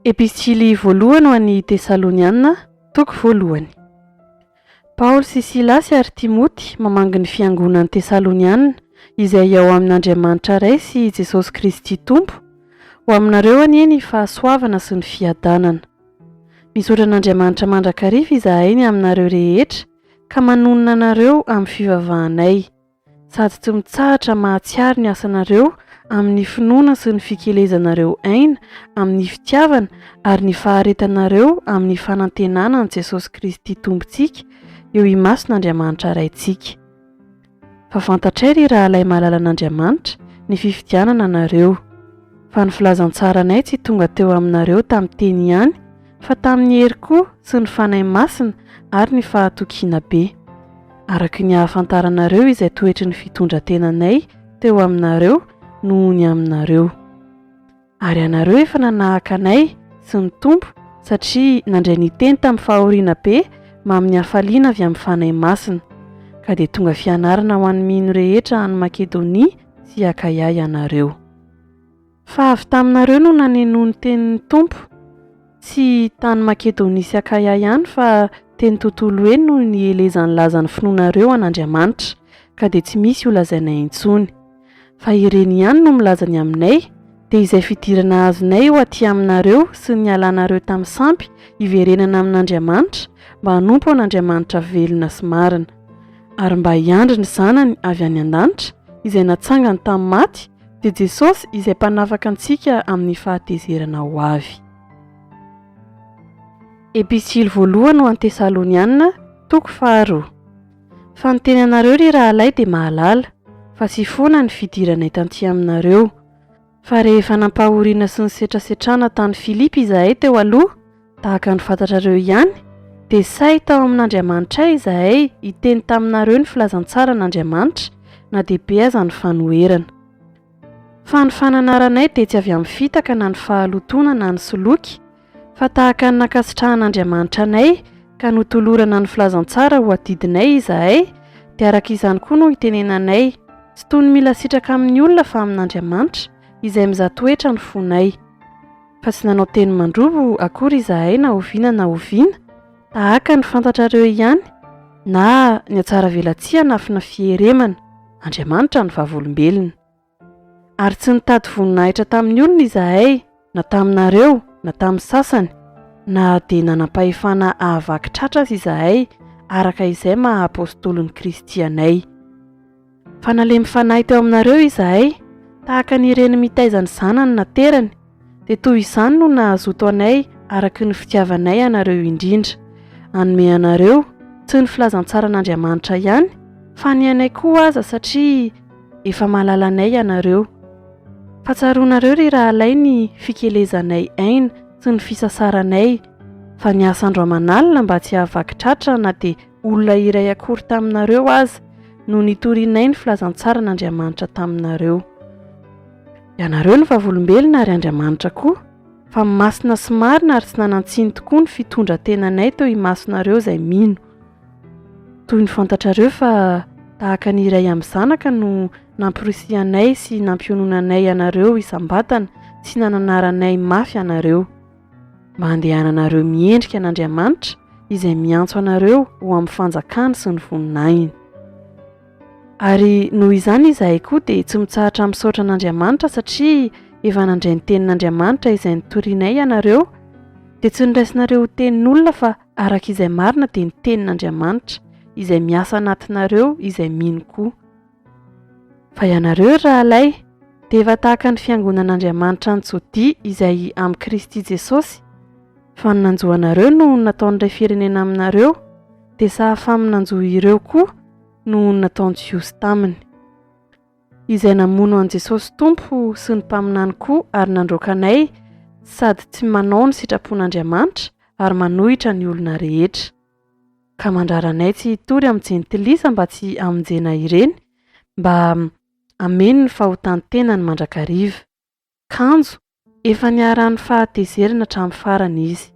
Epistily voalohany ho an'ny Tesaloniana, toko voalohany. Paoly sy Silasy ary Timoty mamangy ny fiangonan'ny Tesaloniana izay ao amin'Andriamanitra Ray sy Jesosy Kristy Tompo, ho aminareo anie ny fahasoavana sy ny fiadanana. Misaotra an'Andriamanitra mandrakariva izahay ny aminareo rehetra ka manonona anareo amin'ny fivavahanay. sady tsy mitsahatra mahatsiaro ny asanareo amin'ny finoana sy ny fikelezanareo aina amin'ny fitiavana ary ny faharetanareo amin'ny fanantenana an'i Jesosy Kristy Tompontsika eo imason'Andriamanitra Raintsika. Fa fantatray ry rahalahy malalan'Andriamanitra ny fifidianana anareo, fa ny filazantsaranay tsy tonga teo aminareo tamin'ny teny ihany fa tamin'ny hery koa sy ny Fanahy Masina ary ny fahatokiana be. Araka ny ahafantaranareo izay toetry ny fitondran-tenanay teo aminareo noho ny aminareo. Ary ianareo efa nanahaka anay sy ny Tompo, satria nandray ny teny tamin'ny fahoriana be mamin'ny hafaliana avy amin'ny Fanahy Masina, ka dia tonga fianarana ho an'ny mino rehetra any Makedonia sy Akaia ianareo. Fa avy taminareo no nanenoa ny tenin'ny Tompo, tsy tany Makedonia sy Akaia ihany fa teny tontolo eny no nielezan'ny lazan'ny finoanareo an'Andriamanitra, ka dia tsy misy holazainay intsony. Fa ireny ihany no milaza ny aminay, dia izay fidirana azonay ho aty aminareo sy ny nialanareo tamin'ny sampy hiverenana amin'Andriamanitra mba hanompo an'Andriamanitra velona sy marina, ary mba hiandry ny Zanany avy any an-danitra, izay natsangany tamin'ny maty, dia Jesosy izay Mpanafaka antsika amin'ny fahatezerana ho avy. Epistily voalohany ho an'ny Tesaloniana, toko faharoa. Fa ny tenanareo, ry rahalahy, dia mahalala, fa tsy foana ny fidiranay tanty aminareo. Fa rehefa nampahoriana sy nisetrasetrana tany Filipy izahay teo aloha, tahaka ny fantatrareo ihany, dia sahy tao amin'Andriamanitray izahay hiteny taminareo ny filazantsaran'Andriamanitra, na dia be aza ny fanoherana. Fa ny fananaranay dia tsy avy amin'ny fitaka na ny fahalotoana na ny soloky, fa tahaka ny nankasitrahan'Andriamanitra anay ka notolorana ny filazantsara ho adidinay izahay, dia araka izany koa no itenenanay, tsy toy ny mila sitraka amin'ny olona fa amin'Andriamanitra, izay mizaha toetra ny fonay. Fa tsy nanao teny mandrobo akory izahay na oviana na oviana, tahaka ny fantatrareo ihany, na nihatsaravelatsihy hanafina fieremana, Andriamanitra no vavolombelona. Ary tsy nitady voninahitra tamin'ny olona izahay, na taminareo, na tamin'ny sasany, na dia nanam-pahefana hahavaky tratra aza izahay, araka izay maha apostolin'i Kristy anay. Fa nalemy fanahy teo aminareo izahay, tahaka ny reny mitaiza ny zanany naterany, dia toy izany no nahazoto anay araka ny fitiavanay anareo indrindra, hanome anareo, tsy ny filazantsaran'Andriamanitra ihany, fa ny anay koa aza, satria efa mahalala anay ianareo. Fa tsaroanareo, ry rahalahy, ny fikelezanay aina sy ny fisasaranay, fa niasa andro aman'alina mba tsy hahavaky tratra na dia olona iray akory taminareo aza, no nitorianay ny filazantsaran'Andriamanitra taminareo. Ianareo no vavolombelona ary Andriamanitra koa, fa masina sy marina ary tsy nanan-tsiny tokoa ny fitondran-tenanay teo imasonareo izay mino. Toy ny fantatrareo fa tahaka ny iray amin'ny zanaka no nampirisihanay sy nampiononanay anareo isam-batana sy nananaranay mafy anareo, mba handehananareo miendrika an'Andriamanitra izay miantso anareo ho amin'ny fanjakany sy ny voninahiny. Ary noho izany izahay koa dia tsy mitsahatra misaotra an'Andriamanitra satria efa nandray ny tenin'Andriamanitra izay nitorianay ianareo, dia tsy noraisinareo ho tenin'olona fa araka izay marina dia ny tenin'Andriamanitra izay miasa anatinareo izay mino koa. Fa ianareo ry rahalahy dia efa tahaka ny fiangonan'Andriamanitra any Jodia izay amin'i Kristy Jesosy, fa ny nanjo anareo noho ny nataon'iray firenena aminareo dia sahafa amin'ny nanjo ireo koa noho ny nataon'ny Jiosy taminy. Izay namono an'i Jesosy Tompo sy ny mpaminany koa ary nandroaka anay sady tsy manao ny sitrapon'Andriamanitra ary manohitra ny olona rehetra. Ka mandrara anay tsy hitory amin'ny jentilisa mba tsy hamonjena ireny, mba hameno ny fahotan-tenany mandrakariva. Kanjo efa niharan'ny fahatezerana hatramin'ny farany izy.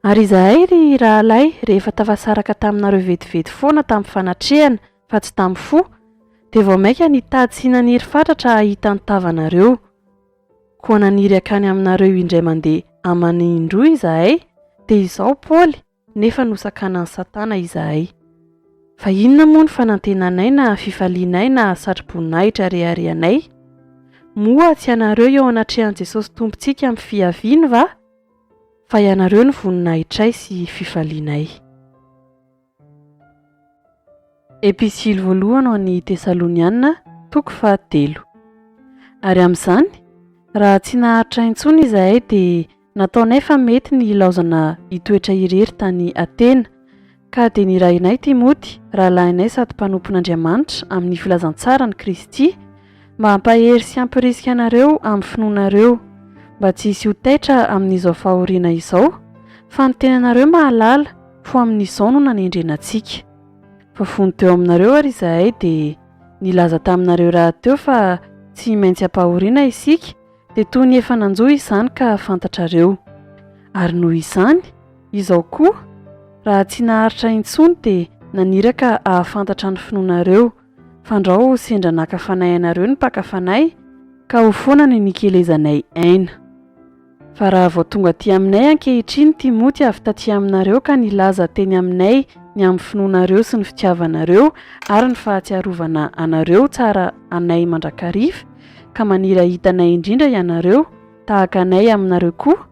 Ary izahay, ry rahalahy, rehefa tafasaraka taminareo vetivety foana tamin'ny fanatrehana fa tsy tamin'ny fo, dia vao mainka nitady sy naniry fatratra hahita ny tavanareo. Koa naniry hankany aminareo indray mandeha aman'indroa izahay, dia izaho Paoly, nefa nosakanan'i Satana izahay. Fa inona moa ny fanantenanay na fifalianay na satroboninahitra reharehanay? Moa tsy ianareo eo anatrehan'i Jesosy Tompontsika amin'ny fiaviany va? Fa ianareo no voninahitray sy fifalianay. Epistily voalohany ho an'ny Tesaloniana, toko fahatelo. Ary amin'izany, raha tsy naharitra intsony izahay dia nataonay fa mety ny hilaozana hitoetra irery tany Atena, ka dia nirahinay Timoty, rahalahinay sady mpanompon'Andriamanitra amin'ny filazantsaran'i Kristy, mba hampahery sy hampirisika anareo amin'ny finoanareo, mba tsy hisy ho taitra amin'izao fahoriana izao, fa ny tenanareo mahalala, Fo amin'izao no nanendrena antsika. Fa fony teo aminareo ary izahay dia nilaza taminareo rahateo fa tsy maintsy ampahoriana isika, dia toy ny efa nanjo izany ka fantatrareo. Ary noho izany, izao koa, raha tsy naharitra intsony dia naniraka hahafantatra ny finoanareo, fandrao sendra naka fanahy anareo ny mpaka fanahy, ka ho foana ny nikelezanay aina. Fa raha vao tonga aty aminay ankehitriny Timoty avy taty aminareo ka nilaza teny aminay ny amin'ny finoanareo sy ny fitiavanareo ary ny fahatsiarovana anareo tsara anay mandrakariva, ka maniry hahita anay indrindra ianareo, tahaka anay aminareo koa,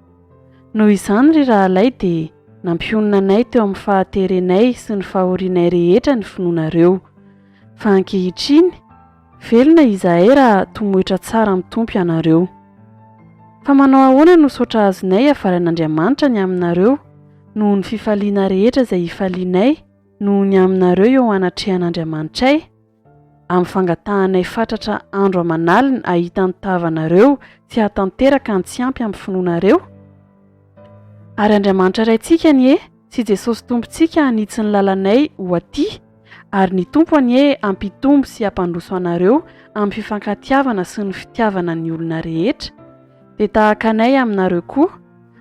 noho izany, ry rahalahy, dia nampionona anay teo amin'ny fahaterenay sy ny fahorianay rehetra ny finoanareo. Fa ankehitriny, Velona izahay raha tomoetra tsara amin'ny Tompo ianareo. Fa manao ahoana no saotra azonay havalan'Andriamanitra ny aminareo noho ny fifaliana rehetra izay ifalianay noho ny aminareo eo anatrehan'Andriamanitray, amin'ny fangatahanay fatratra andro aman'alina hahita ny tavanareo sy hahatanteraka ny tsy ampy amin'ny finoanareo? Ary Andriamanitra Raintsika anie sy Jesosy Tompontsika hanitsy ny lalanay ho aty, ary ny Tompo anie hampitombo sy hampandroso anareo amin'ny fifankatiavana sy ny fitiavana ny olona rehetra, dia tahaka anay aminareo koa,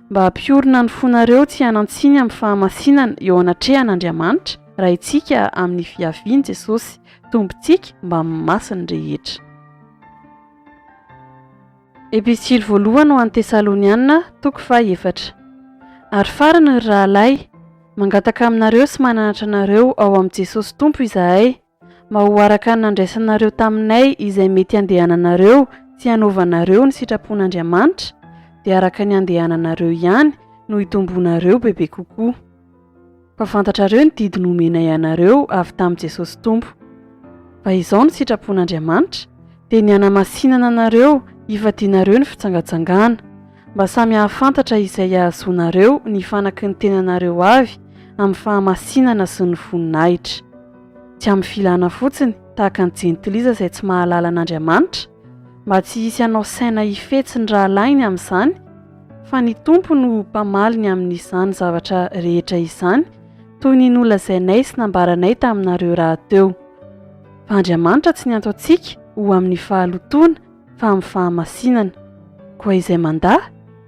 mba hampiorina ny fonareo tsy hanan-tsiny amin'ny fahamasinana eo anatrehan'Andriamanitra Raintsika amin'ny fiavian'i Jesosy Tompontsika mbamin'ny masiny rehetra. Epistily voalohany ho an'ny Tesaloniana, toko fahaefatra. Ary farany, ry rahalahy, mangataka aminareo sy mananatra anareo ao amin'i Jesosy Tompo izahay, mba ho araka ny nandraisanareo taminay izay mety handehananareo sy hanaovanareo ny sitrapon'Andriamanitra, dia araka ny handehananareo ihany no hitomboanareo bebe kokoa. Fa fantatrareo ny didy nomenay anareo avy tamin'i Jesosy Tompo. Fa izao no sitrapon'Andriamanitra, dia ny hanamasinana anareo hifadianareo ny fijangajangana, mba samy hahafantatra izay hahazoanareo ny fanaky ny tenanareo avy amin'ny fahamasinana sy ny voninahitra. Tsy amin'ny filana fotsiny, tahaka ny jentilisa izay tsy mahalala an'Andriamanitra, mba tsy hisy hanao saina hifetsy ny rahalahiny amin'izany, Fa ny Tompo no mpamaly ny amin'izany zavatra rehetra izany, toy ny nolazainay sy nambaranay taminareo rahateo. Fa Andriamanitra tsy niantso antsika ho amin'ny fahalotoana, fa amin'ny fahamasinana. Koa izay mandà,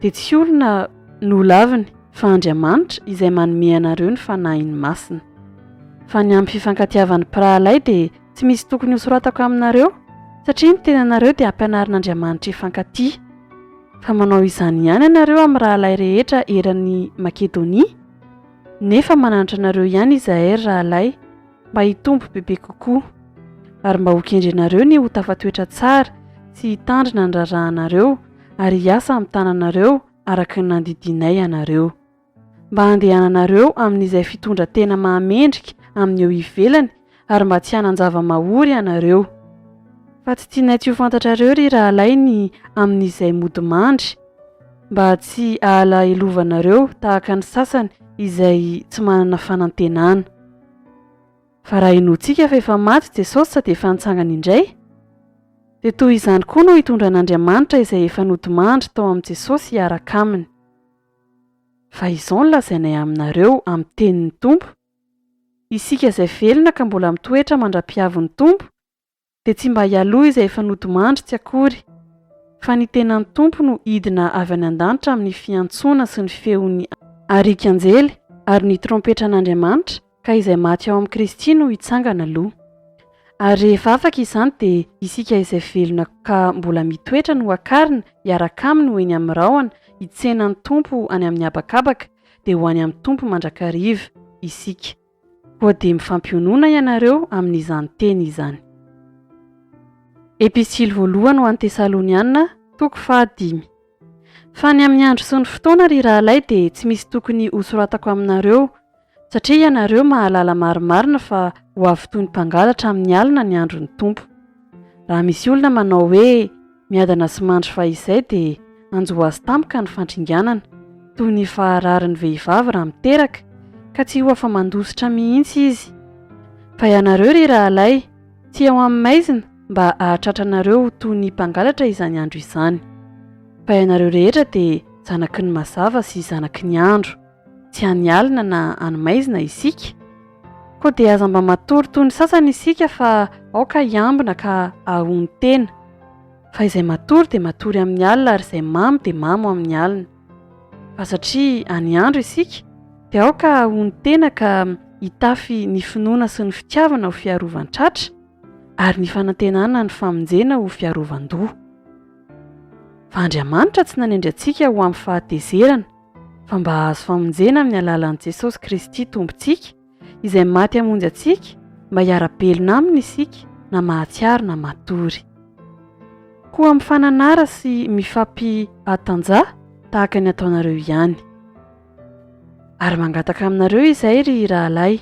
dia tsy olona no laviny, fa Andriamanitra izay manome anareo ny Fanahiny Masina. Fa ny amin'ny fifankatiavan'ny mpirahalahy dia tsy misy tokony hosoratako aminareo, satria ny tenanareo dia ampianarin'Andriamanitra hifankatia. Fa manao izany ihany ianareo amin'ny rahalahy rehetra eran'i Makedonia, nefa mananatra anareo ihany izahay, ry rahalahy, mba hitombo bebe kokoa, ary mba hokendrenareo ny ho tafatoetra tsara sy hitandrina ny raharahanareo ary hiasa amin'ny tananareo araka ny nandidianay anareo. Mba handehananareo amin'izay fitondra-tena mahamendrika amin'ny eo ivelany ary mba tsy hanan-java-mahory ianareo. Fa tsy tianay tsy ho fantatrareo, ry rahalahy, ny amin'izay mody mandry, mba tsy hahalahelovanareo tahaka ny sasany izay tsy manana fanantenana. Fa raha inoantsika fa efa maty Jesosy sady efa nitsangana indray, dia toy izany koa no hitondran'Andriamanitra izay efa nodimandry tao amin'i Jesosy hiaraka aminy. Fa izao no lazainay aminareo amin'ny tenin'ny Tompo, Isika izay velona ka mbola mitoetra mandra-pihavin'ny Tompo, dia tsy mba hialoha izay efa nodimandry tsy akory, fa ny tenan'ny Tompo no hidina avy any an-danitra amin'ny fiantsoana sy ny feon'ny arikanjely ary ny trompetran'Andriamanitra, ka izay maty ao amin'i Kristy no hitsangana aloha. Ary rehefa afaka izany dia isika izay velona ka mbola mitoetra no hakarina hiaraka aminy ho eny amin'ny rahona hitsena ny Tompo any amin'ny habakabaka dia ho any amin'ny Tompo mandrakariva isika. Koa dia mifampionona ianareo amin'izany teny izany. Epistily voalohany ho an'ny Tesaloniana, toko fahadimy. Fa ny amin'ny andro sy ny fotoana, ry rahalahy, dia tsy misy tokony hosoratako aminareo, satria ianareo mahalala marimarina fa ho avy toy ny mpangalatra amin'ny alina ny andron'ny Tompo. Raha misy olona manao hoe, Miadana sy mandry fahizay dia hanjo azy tampoka ny fandringanana, toy ny fahararin'ny vehivavy raha miteraka, ka tsy ho afa-mandositra mihitsy izy. Fa ianareo, ry rahalahy, tsy ao amin'ny maizina mba hahatratra anareo ho toy ny mpangalatra izany andro izany. Fa ianareo rehetra dia zanaky ny mazava sy zanaky ny andro, tsy any alina na any maizina isika. Koa dia aza mba matory toy ny sasany isika fa aoka hiambina ka hahonon-tena. Fa izay matory dia matory amin'ny alina ary izay mamo dia mamo amin'ny alina. Fa satria any andro isika dia aoka hahonon-tena ka hitafy ny finoana sy ny fitiavana ho fiarovan-tratra ary ny fanantenana ny famonjena ho fiarovan-doha. Fa Andriamanitra tsy nanendry antsika ho amin'ny fahatezerana, fa mba hahazo famonjena amin'ny alalan'i Jesosy Kristy Tompontsika, izay maty hamonjy antsika mba hiara-belona aminy isika na mahatsiaro na matory. Koa mifananara sy mifampihatanjaha tahaka ny ataonareo ihany. Ary mangataka aminareo izahay, ry rahalahy,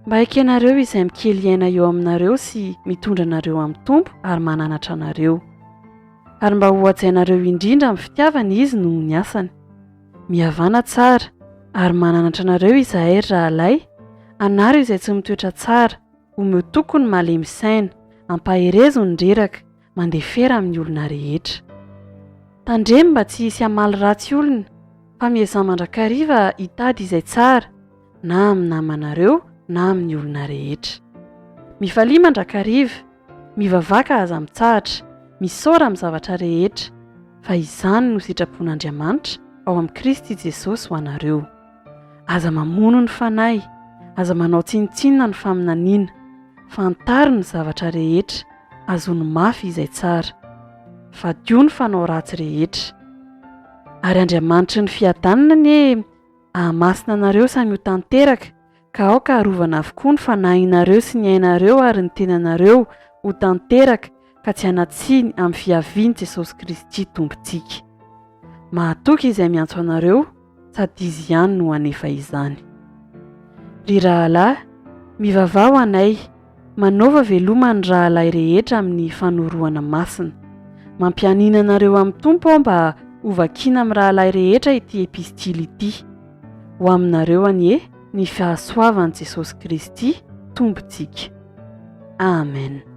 mba hekenareo izay mikely aina eo aminareo sy mitondra anareo amin'ny Tompo ary mananatra anareo. Ary mba hohajainareo indrindra amin'ny fitiavana izy noho ny asany. Mihavàna tsara, ary mananatra anareo izahay, ry rahalahy, anaro izay tsy mitoetra tsara, omeo toky ny malemy saina, ampaherezo ny reraka, mandefera amin'ny olona rehetra. Tandremo mba tsy hisy hamaly ratsy olona, fa miezaha mandrakariva hitady izay tsara, na amin'ny namanareo na amin'ny olona rehetra. Mifalia mandrakariva, mivavaka aza mitsahatra, misaora amin'ny zavatra rehetra, fa izany no sitrapon'Andriamanitra ao amin'i Kristy Jesosy ho anareo. Aza mamono ny fanahy, aza manao tsinontsinona ny faminaniana. Fantaro ny zavatra rehetra, azony mafy izay tsara. Fadio ny fanao ratsy rehetra. Ary Andriamanitry ny fiadanana anie hahamasina anareo samy ho tanteraka, ka aoka harovana avokoa ny fanahinareo sy ny ainareo ary ny tenanareo ho tanteraka ka tsy hanan-tsiny amin'ny fiavian'i Jesosy Kristy Tompontsika. Mahatoky izay miantso anareo sady Izy ihany no hanefa izany. Ry rahalahy, mivavaha ho anay, manaova veloma ny rahalahy rehetra amin'ny fanorohana masina. Mampianiana anareo amin'ny Tompo aho mba hovakiana amin'ny rahalahy rehetra ity epistily ity. Ho aminareo anie ny fahasoavan'i Jesosy Kristy Tompontsika. Amen.